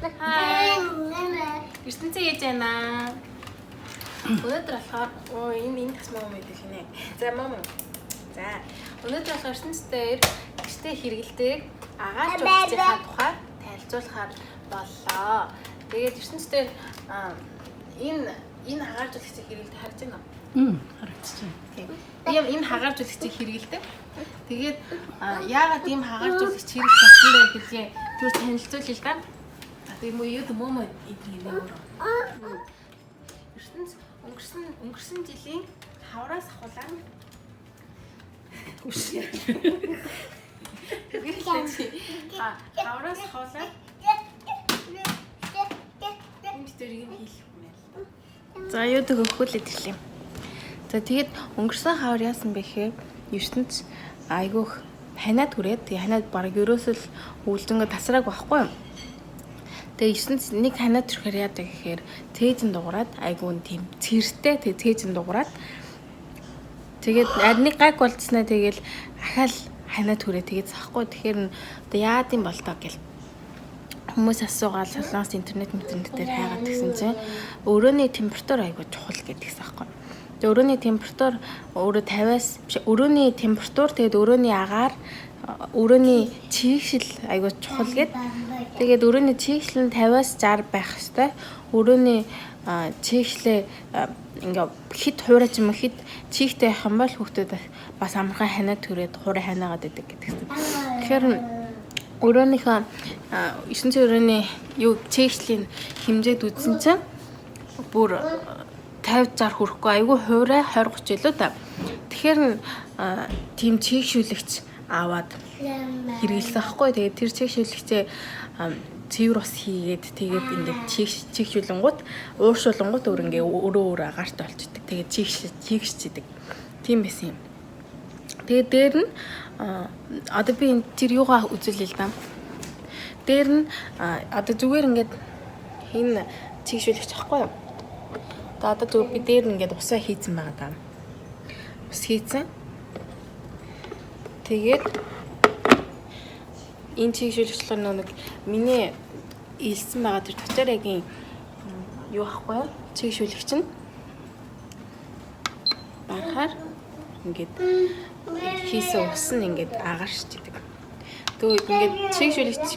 Хай. Ертөнцийн хийж байна. Өнөөдөр болохоор оо энэ тас муу мэдээ хинэ. За муу. За өнөөдөр болохоор ертөнцийн гэртээ хэрэгэлдэг агаар жуулчдынхаа тухай танилцуулахаар боллоо. Тэгээд ертөнцийн энэ агаар жуулчдыг хэрэгэлдэг харж байна уу? Харагдчихэв. Тийм. Ийм энэ хагааржуулагчийг хэрэгэлдэг. Тэгээд яагаад ийм хагааржуулагч хэрэглэх болсон бэ гэдгийг түр танилцуулъя л да. За тийм үү юу мөм эдгээр нэ өөрөө. Ертөнц өнгөрсөн жилийн хавраас ахуулан хавраас ахуулан энэ төрийг нь хийх юм байна л да. За юу дэх өхүүлээд ирлээ. За тэгээд өнгөрсөн хавар яасан бэ гэхээр ертөнц айгүйх ханаад хүрээд тэгээ ханаад баг ерөөсөл үүлзэнгээ тасрааг байхгүй юу. Тэгээ ертөнц нэг ханаад төрөхөр яадаг гэхээр цээжин дуграад айгүй тийм цэртэй тэгээ цээжин дуграад тэгээд нэг гайг болцсноо тэгэл ахаал ханаад хүрээ тэгээд сахгүй. Тэгэхээр одоо яад юм бол тоо гэл хүмүүс асуугаал солонгос интернет дээр хайгаад гисэн чинь өрөөний температур айгүй чухал гэдгийгс аахгүй. Тэгээ өрөөний температур өөрөө 50-аас биш өрөөний температур тэгээд өрөөний агаар өрөөний чийгшил айгүй чухал гэд. Тэгээд өрөөний чийгшил нь 50-аас 60 байх хэвээр. Өрөөний чийгшлээ ингээ хит хуурай ч юм уу хит чийгтэй байх юм бол хүүхдүүд бас амархан ханаа төрээд хуурай ханаагаад байдаг гэдэг. Тэгэхээр өрөөнийхөө 9 өрөөний юу чийгшлийн хэмжээд үзсэн чинь бүр 50 60 хүрэхгүй айгүй хуурай 20 30 илүү да. Тэгэхээр тийм чийгшүүлэгч аваад хэрэглэсэн байхгүй. Тэгээд тэр чийгшүүлэгчээ цэвэр ус хийгээд тэгээд ингээд чийгшүүлэнгууд ууршуулангууд өөр ингээ өөрөө өөр агаартай болчихдог. Тэгээд чийгшчидэг. Тийм байсан юм. Тэгээд дээр нь одоо би энэ тэр юугаа үзүүлээ л да. Дээр нь одоо зүгээр ингээд энэ чийгшүүлэгч ахгүй юу? Одоо зүгээр би дээр нь ингээд усаа хийцэн байгаа даа. Ус хийцэн. Тэгээд энэ чийгшүүлэгч болохоор нэг миний илсэн байгаа тэр дотоорэгийн юу ахгүй юу? Чийгшүүлэгч нь барахаар ингээд хийсэн ус нь ингээд агарч идэг. Тэгээд ингээд чийгшүүлэгч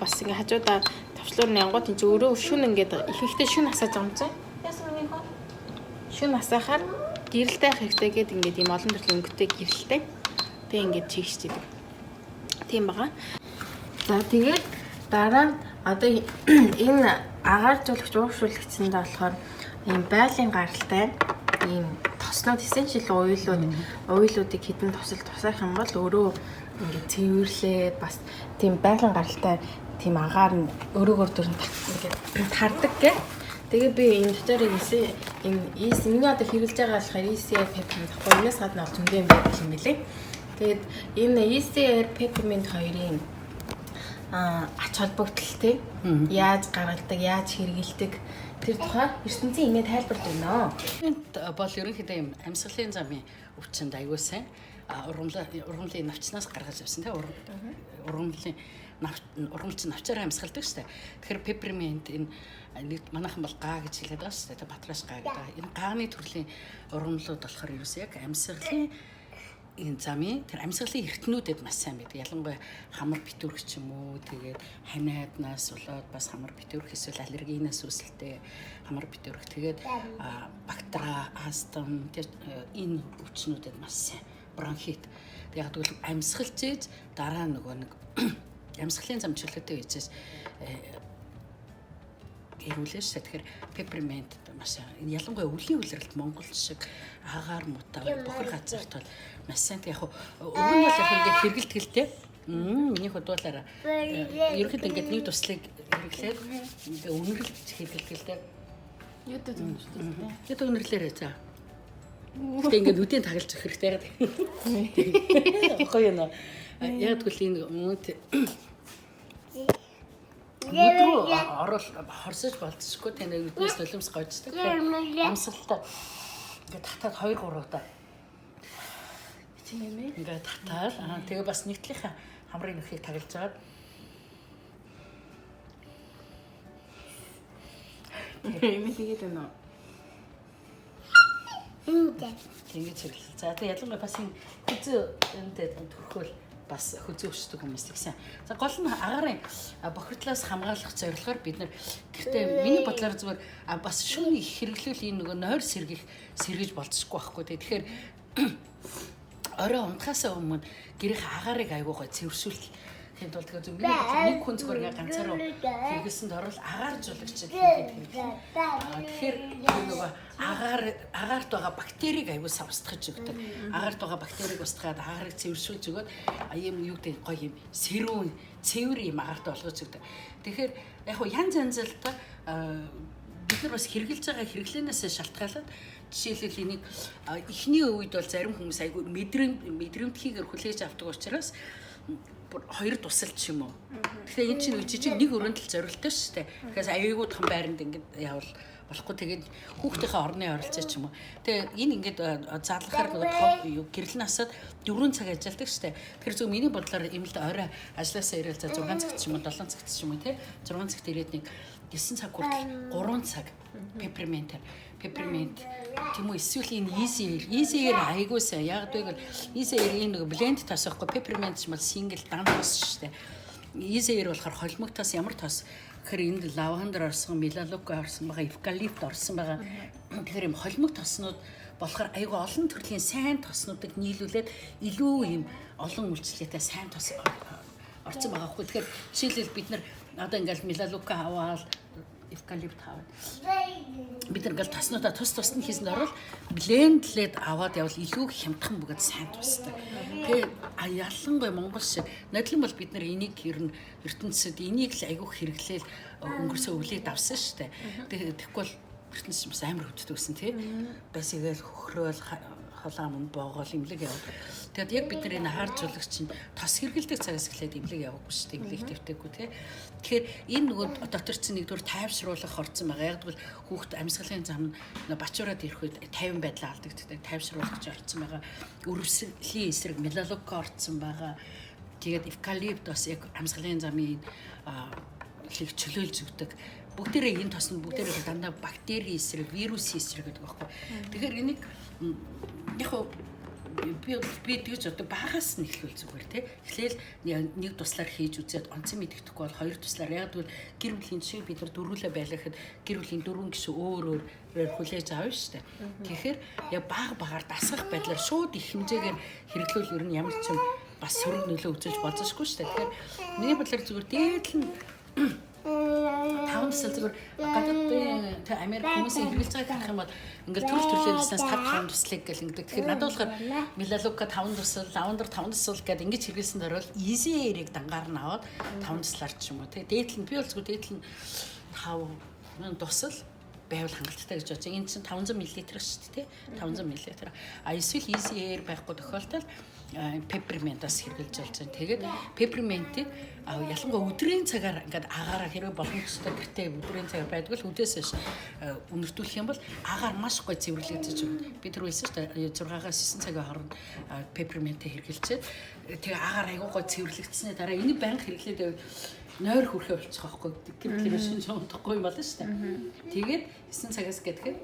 бас ингээд хажуудаа товчлуур нь янгууд энэ өөрөө шүн ингээд ихэнхдээ шүн асааж байгаа юм чинь. Яасан миний хөө? Шүн асаахаар гэрэлтэй байх хэрэгтэй гээд ингээд ийм олон төрлийн өнгөтэй гэрэлтэй. Тэг ингээд чийгшиж идэг. Тийм байгаа. За тэгээд дараа нь одоо энэ агааржуулагч уушруулагчсандаа болохоор ийм байгалийн гаралтай ийм тоснууд essential уйлуудыг хідэн тосол тусаах юм бол өөрөө ингээд цэвэрлээд бас тийм байгалийн гаралтай тийм агаар нь өрөөгөр дүрэн ингээд тардаг гэх. Тэгээ би энэ доторыг энэ EC миний одоо хэрэглэж байгаа болохоор ECR peppermint ахгүй энэс гадна бол зөндөө юм байдаг юм билээ. Тэгээд энэ ECR peppermint хоёрын ач холбогдол те яаж гаргадаг, яаж хэрэгэлдэг тэр тухай ертөнцийн инээ тайлбарт өгнө. Энд бол ерөнхийдөө юм амьсгалын замын өвчнөд аягүй сайн ургамлын навчнаас гаргаж авсан тийм ургамлын ургамлч навчаараа амьсгалдаг шүү дээ. Тэгэхээр peppermint энэ нэг манайхан бол гаа гэж хэлээд байгаа шүү дээ. Батраас гаа гэдэг. Энэ гааны төрлийн ургамлууд болохоор ерөөсөө яг амьсгалын энэ замын тэр амьсгалын эртнүүдэд маш сайн байдаг. Ялангуяа хамар битүүрх ч юм уу, тэгээд ханиаднаас болоод бас хамар битүүрх эсвэл аллергинаас үүсэлтэй хамар битүүрх. Тэгээд бактери, астм тэр энэ өвчнүүдэд маш сайн. Бронхит. Яг тэгвэл амьсгалж ээж дараа нөгөө нэг амьсгалын зам чөлөөтэй хийжээс эрүүлээ шүү. Тэгэхээр peppermint маш энэ ялангуяа үлийн үлрэлт Монгол шиг агаар муутай бохор газарт бол маш сайн. Яг уг нь бол яг ингээд хэрэгэлтгэл те. Миний хувьд ерөнхийдөө ингээд нэг туслыг хэрэглээд ингээд үнэрлэж хэрэглэдэг те. Юу дэ үнэрлээ. Юу дэ үнэрлээрээ за. Гэтэ ингээд нүдийн тагалж өгөх хэрэгтэй. Гоё юм. Яг тэгвэл энэ нүд рүү орол хорсож болцсохгүй тань нүднээс нулимс гойждаг. Тэгэхээр амьсгалтай ингээд татаад 2 3 удаа. Тийм юм ээ. Ингээд татаал тэгээ бас нэг талынхаа хамрын нөхийг тагалж агаад Эмээ тэгээд байна уу? Ингэж хэрэглээ. За тэгээ ялангуяа бас энэ хүзүү энэтэй төрхөөл бас хүзүү өсдөг хүмүүс гэсэн. За гол нь агаарын бохирдлоос хамгаалах зорилгоор бид нар гэртээ миний бодлоор зүгээр бас шүүний их хэрэглүүл энэ нөгөө нойр сэргих сэргэж болцсохгүй байхгүй. Тэгэхээр орой унтахаасаа өмнө гэрийнх агаарыг айгуу гой цэвэршүүлэх тийм тул тэгэхээр зөв миний бодлоор нэг хүн зүгээр ингээ ганцаараа хэрэгэлсэн дорвол агаар жуулагчид хийгээд хэрэглэн. Тэгэхээр нөгөө агаарт байгаа бактерийг аягүй устгаж өгдөг. Агаарт байгаа бактерийг устгаад агаарыг цэвэршүүлж өгөөд ийм юу гэдэг гоё юм сэрүүн цэвэр юм агаарт болгож өгдөг. Тэгэхээр яг хуу янз янз л та бид нар бас хэрэглэж байгаа хэрэглээнээсээ шалтгаалаад жишээлбэл энийг эхний үед бол зарим хүмүүс айгүй мэдрэмтгийгээр хүлээж авдаг учраас хоёр тусал ч юм уу. Тэгэхээр энэ чинь жижиг нэг өрөөнд л зориултай шүү дээ. Тэгэхээр аюулгүй том байранд ингээд явал болохгүй. Тэгээд хүүхдийнхээ орны оролцоо ч юм уу. Тэгээ энэ ингээд задлахаар нөгөө том юу гэрэл насад 4 цаг ажилладаг шүү дээ. Тэгэхээр зөв миний бодлоор юм л да орой ажилласаа ирээл за 6 цагт ч юм уу 7 цагт ч юм уу тий 6 цагт ирээд нэг 9 цаг хүртэл 3 цаг peppermint тийм үү эсвэл энэ easy air айгуу сайн. Яг гэвэл easy air энэ нөгөө blend тос байхгүй peppermint ч бол single дан тос шүү дээ. Easy air болохоор холимог тос ямар тос гэхээр энд лавандер орсон, мелалука орсон байгаа, эвкалипт орсон байгаа. Тэгэхээр юм холимог тоснууд болохоор айгуу олон төрлийн сайн тоснуудыг нийлүүлээд илүү юм олон үйлчлэлтэй сайн тос орсон байгаа хгүй. Тэгэхээр жишээлбэл бид нар одоо ингээл мелалука аваад эвкалипт аваад бид нар ингээл тоснуудаа тус тусад нь хийсэнд орвол блендлээд аваад явбал илүү хямдхан бөгөөд сайн тусдаг. Тэгээ ялангуяа Монгол шиг нодлон бол бид нар энийг ер нь ертөнцид энийг л айгүйх хэрэглээл өнгөрсөн өвлийг давсан шүү дээ. Тэгээ тэгэхгүй бол ертөнц бас амар өвддөг гэсэн тий. Бас игээл хөхрөөл холоо мөн боогоол имлэг яваад. Тэгээд яг бид нар энэ хаар жуулагч чинь тос хэрэгэлдэг цагаас эхлээд имлэг яваагүй шүү дээ. Имлэг твтэйггүй тий. Тэгэхээр энэ нөгөө дотор чинь нэгдүгээр тайвшруулах орцсон байгаа. Яг тэгвэл хүүхд амьсгалын зам нь бачуураад ирэх үед 50 байдлаа алдагддаг. Тайвшруулагч орцсон байгаа. Өрөвслийн эсрэг мелалука орцсон байгаа. Тэгээд эвкалипт бас яг амьсгалын замын лиг чөлөөлж өгдөг. Бүгдээрээ энэ тос нь бүгдээрээ дандаа бактери эсрэг, вирусын эсрэг гэдэг байхгүй. Тэгэхээр энийг яг би тэгж одоо багаас нь эхлүүл зүгээр тий. Эхлээл нэг туслаар хийж үзээд онцон мэддэхгүй бол хоёр туслаар яг тэгвэл гэр бүлийн жишээ бид нар дөрвөлөө байлгахад гэр бүлийн дөрвөн гишүүн өөр өөрөөр хүлээж авна шүү дээ. Тэгэхээр яг баг багаар дасгах байдлаар шууд их хэмжээгээр хэрэглүүл ер нь ямар ч юм бас сөрөг нөлөө үзүүлж болзошгүй шүү дээ. Тэгэхээр миний бодлоор зүгээр дээдл нь 5 тусал зүгээр гадаадын тэг Америк хүмүүсийн хэрэглэж байгааг харах юм бол ингээл төрөл төрлийн туснаас 5 5 туслыг гэл ингэдэг. Тэгэхээр надад болохоор мелалука 5 тусал, лавандер 5 тусал гэдэг ингэж хэрэглэсэн дөрвөл easy air-ыг дангаар нь аваад 5 туслаар ч юм уу тэг. Дээдл нь би бол зүгээр дээдл нь 5 тусал байвал хангалттай гэж бодож. Энэ чинь 500 мл шүү дээ, 500 мл. А эсвэл easy air байхгүй тохиолдолд peppermint-аас хэрэглэж болж байна. Тэгээд peppermint-ийг ялангуяа өдрийн цагаар ингээд агаараа хэрвээ боломжтой гэртээ өдрийн цагаар байдгүй л үдээс биш үнэртүүлэх юм бол агаар маш гоё цэвэрлэгдэж өгнө. Би тэр хэлсэн шүү дээ 6-аас 9 цагийн хооронд peppermint-ийг хэрэглэчээд тэгээ агаар айгуу гоё цэвэрлэгдсэний дараа энийг байнга хэрэглээд байвал нойр хүрхээ болчих واخгүй. Тэр хэлээр шин шондохгүй юм болно шүү дээ. Тэгээд 9 цагаас гэхэд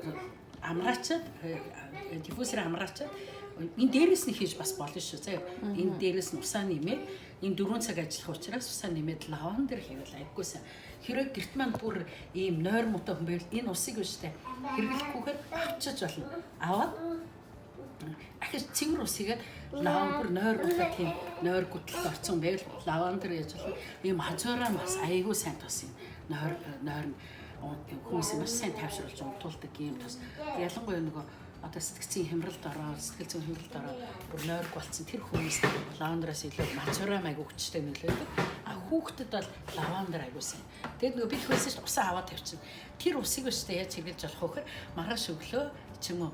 амраачаад диффузер амраачаад энэ дээрээс нь хийж бас болно шүү. Заяа. Энэ дээрээс нь усаа нэмээд энэ 4 цаг ажиллах учраас усаа нэмээд лавандер хийвэл айггүй сайн. Хэрэг гэрт маань бүр ийм нойр муутай хүн байвал энэ усыг биш үү хэрэглэхгүйгээр авчиж болно. Аваад ахиж цэвэр ус хийгээд лавандер нойр муутай тийм нойр гүтэлд орсон байвал лавандер яаж болно. Ийм хазуураа бас айггүй сайн тус юм. Нойр нойр хүмүүс маш сайн тайвшруулж унтуулдаг ийм тус. Ялангуяа нөгөө одоо сэтгцийн хямралд ороод сэтгэл зүйн хямралд ороод бүр нойрг болцсон тэр хүмүүс лавандраас илүү мацурам айгуу хүчтэй нөлөөлдөг. А хүүхдэд бол лавандер айгуу сайн. Тэгээд нөгөө би хэлсэн шүү дээ усаа аваад тавьчихна. Тэр усыг өштэй яаж хэрэглэж болох вэ гэхээр маргааш өглөө ч юм уу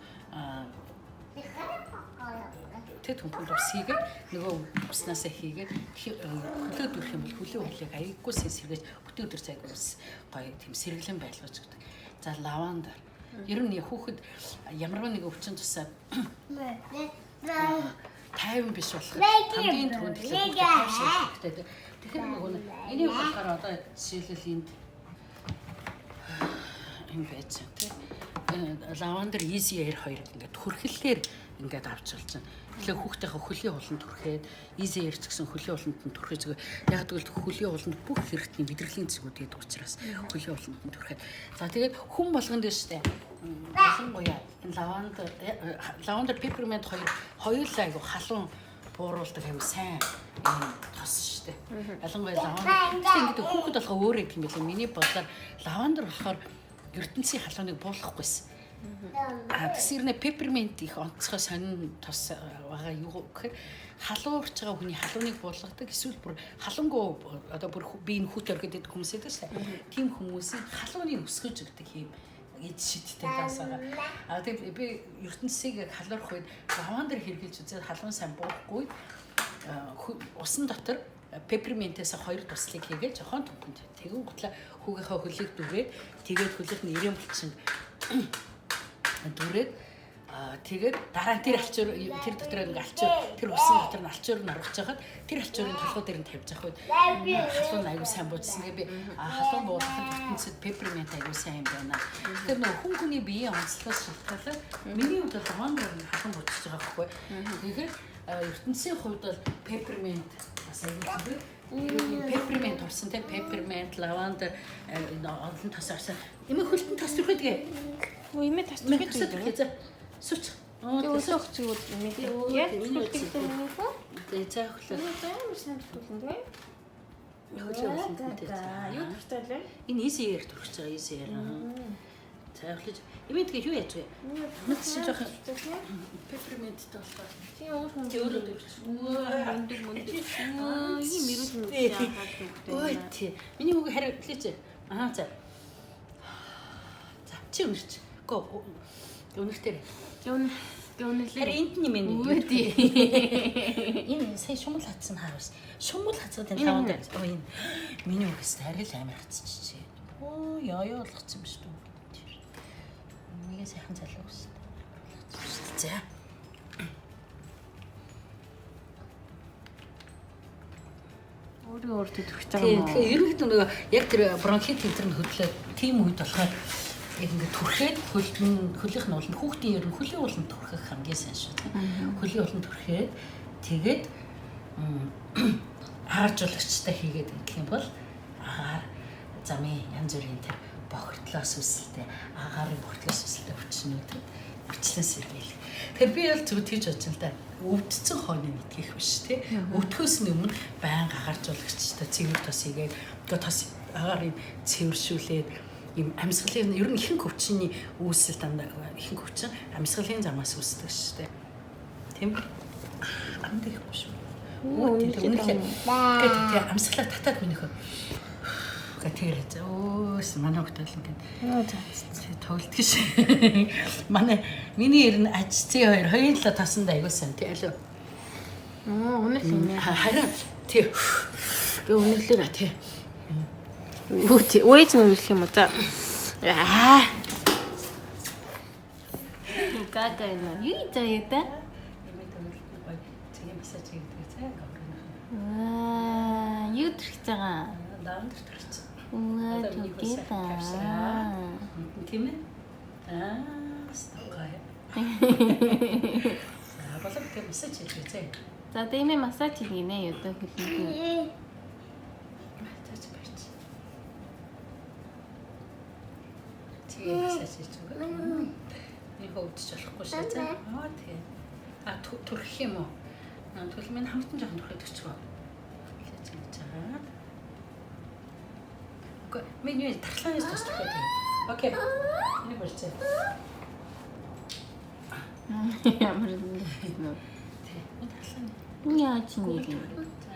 тэр түмпэнд ус хийгээд нөгөө уснаасаа хийгээд хөлөө дүрх юм бол хөлөө хөлийг айгуу сайн сэргээж өтөө өдөр цаг ус гоё тийм сэргэлэн байлгаж өгдөг. За лавандер. Ер нь хүүхэд ямар нэг өвчин тусаад 50 биш болох хамгийн түрүүнд тэгэхээр тайвшруулах хэрэгтэй. Тэгэхээр нөгөө энийг болохоор одоо жишээлбэл энд юм байж тий. Лавандер Easy Air хоёрыг ингээд түрхэлээр ингээд авч болж байна. Тэгэхээр хүүхдийнхээ хөлийн хуланд түрхээд Easy Air ч гэсэн хөлийн хуланд нь түрхэж зүгээр. Яг тэгвэл хөлийн хуланд бүх хэрэгтний мэдрэлийн зэгүүд гэдэг учраас хөлийн хуланд нь түрхээд. За тэгээд хүн болгонд нь штэ. Ялангуяа энэ лавандер peppermint хоёр хоёулаа айгу халуун бууруулдаг аюу сайн юм тос штэ. Ялангуяа лавандер. Гэтэ ингээд хүүхэд болохоо өөр юм билээ. Миний бодлоор лавандер болохоор ертөнцийн халууныг буулгахгүйсэн. А тэгсэрнэ peppermint их онцгой сонин тос байгаа юу гэхээр халуурч байгаа хүний халууныг буулгадаг эсвэл бүр халуунгүй одоо бүр бие нь хүүт оргиод идэх хүмүүс байдаг шээ. Тийм хүмүүсийн халууныг өсгөж өгдөг юм эд шидтэй тас байгаа. А тэг би ертөнцийг халуурах үед лавандер хэрглэж үзээд халуун сайн буухгүй усан дотор пепперминтээс 2 туслыг хийгээд жохон түмхэнд тэгэн гутлаа хүүгийнхээ хөлийг дүрээд тэгээд хөлийнх нь ирээн булчин дүрээд тэгээд дараа нь тэр алчуур тэр дотор нэг алчуур тэр усан дотор нь алчуур нь оруулж хахад тэр алчуурын толгой дээр нь тавьж явах үед халуун аягүй сайн буужсан. Тэгээ би халуун буулгахад ертөнцид пепперминт аягүй сайн юм байна. Тэгэхээр нөгөө хүн хүний биеийн онцлогоос шалтгаалаад миний хувьд бол лавандер нь халуун буужиж байгаа байхгүй. Тэгэхээр ертөнцийн хувьд бол пепперминт бас аягүй зүгээр. Пепперминт орсон те пепперминт, лавандер олон тос орсон. Эмээ хөлтөн тос түрхэдгээ. Эмээ тос түрхэдгээ. Сүч. Тэг өсөх зүйл эмээ. Яг хөлтөн. Тэг за хөлөө. Амар сайн түрхүүлэн дээ. Хөлөө хөлтөнтэй. Юу түрхтэй лээ? Энэ Easy Air түрхэж байгаа Easy Air. За хөлөж. Эмээ тэгээ юу яаж вэ? Мэд чи жоохон пепперминттэй болохоор. Тийм өөр хүн өөрөө түрхэж. Мөндөг мөндөг. Ийм эрүүл мэндийн анхаарал Ой тий. Миний хүүг харин плеч. Аа за. За чи өнөрч. Го. Өнөртөр. Өнөрлөө. Харин энд нь юм Өө тий. Энэ сая шумал хатсан хаавс. Шумал хацгаад энэ лаванд. Ой энэ. Миний хүүгээс арай л амар хатчихжээ. Оо яа яа болгоцсон юм шүү дээ. Нэгэ сайхан залуу ус. За. Өөрөө өөртөө түрхэж байгаа юм уу? Тэгэхээр ерөнхийдөө нөгөө яг тэр бронхит энэ нь хөдлөөд тийм үед болохоор яг ингээд түрхээд хөлийнх нь ууланд хүүхдийн ер нь хөлийн ууланд түрхэх хамгийн сайн шүү дээ. Хөлийн ууланд түрхээд тэгээд агааржуулагчтай хийгээд гэх юм бол агаар замын янз бүрийн тэр бохирдлоос үүсэлтэй агаарын бохирдлоос үүсэлтэй өвчнүүдэд өвчлэн сэргийлэх. Тэгэхээр би бол зөв тийж бодсон л да. Өвдсөн хойно итгэх биш тий. Өвдөхөөс нь өмнө байнга агааржуулагчтай цэвэр тос хийгээд одоо тос агаар юм цэвэршүүлээд юм амьсгалын ер нь ихэнх өвчний үүсэл дандаа ихэнх өвчин амьсгалын замаас үүсдэг шүү дээ. Тийм. Амд ихгүй шүү. Үнэхээр тэгээд амьсгалаа татаад минийхөө гэ тэр өөс манай хөлтөл ингээд тоглолт гэж. Манай миний ер нь аж цэ хоёр хоёулаа тасанд аягүй сайн тий алуу. Үнэхээр юм. Харин тий. Би үнэрлээ тий. Үгүй тий. Үеж нүрлэх юм уу за. Аа. Гага энэ. Юу заяа та? Эмээ төгөлд гоё цэгийн массаж хийдэг цай гаврын. Аа, юу төрөх байгаа? Лавандер төрчих. Үгүй түгээ. Тийм ээ? Аа, гоё. За, болов тэг массаж хийж үзье. За, тийм ээ массаж хийнэ юу дэ хөлөнд. Массаж барьж. Тийм массаж хийж өгөө. Нэг өвдөж болохгүй шээ за. Аа, тийм. А түрхэх юм уу? Тэгвэл минь хамтан жоохон түрхээд өчгөө. Хэлж ингэж байгаа. Үгүй, миний тархлаанаас тус түрхээд байна. Окей. Энийг барьцаа. Ямар нэг. Тийм. Энэ тархлааны. Яа чи нэг юм. За,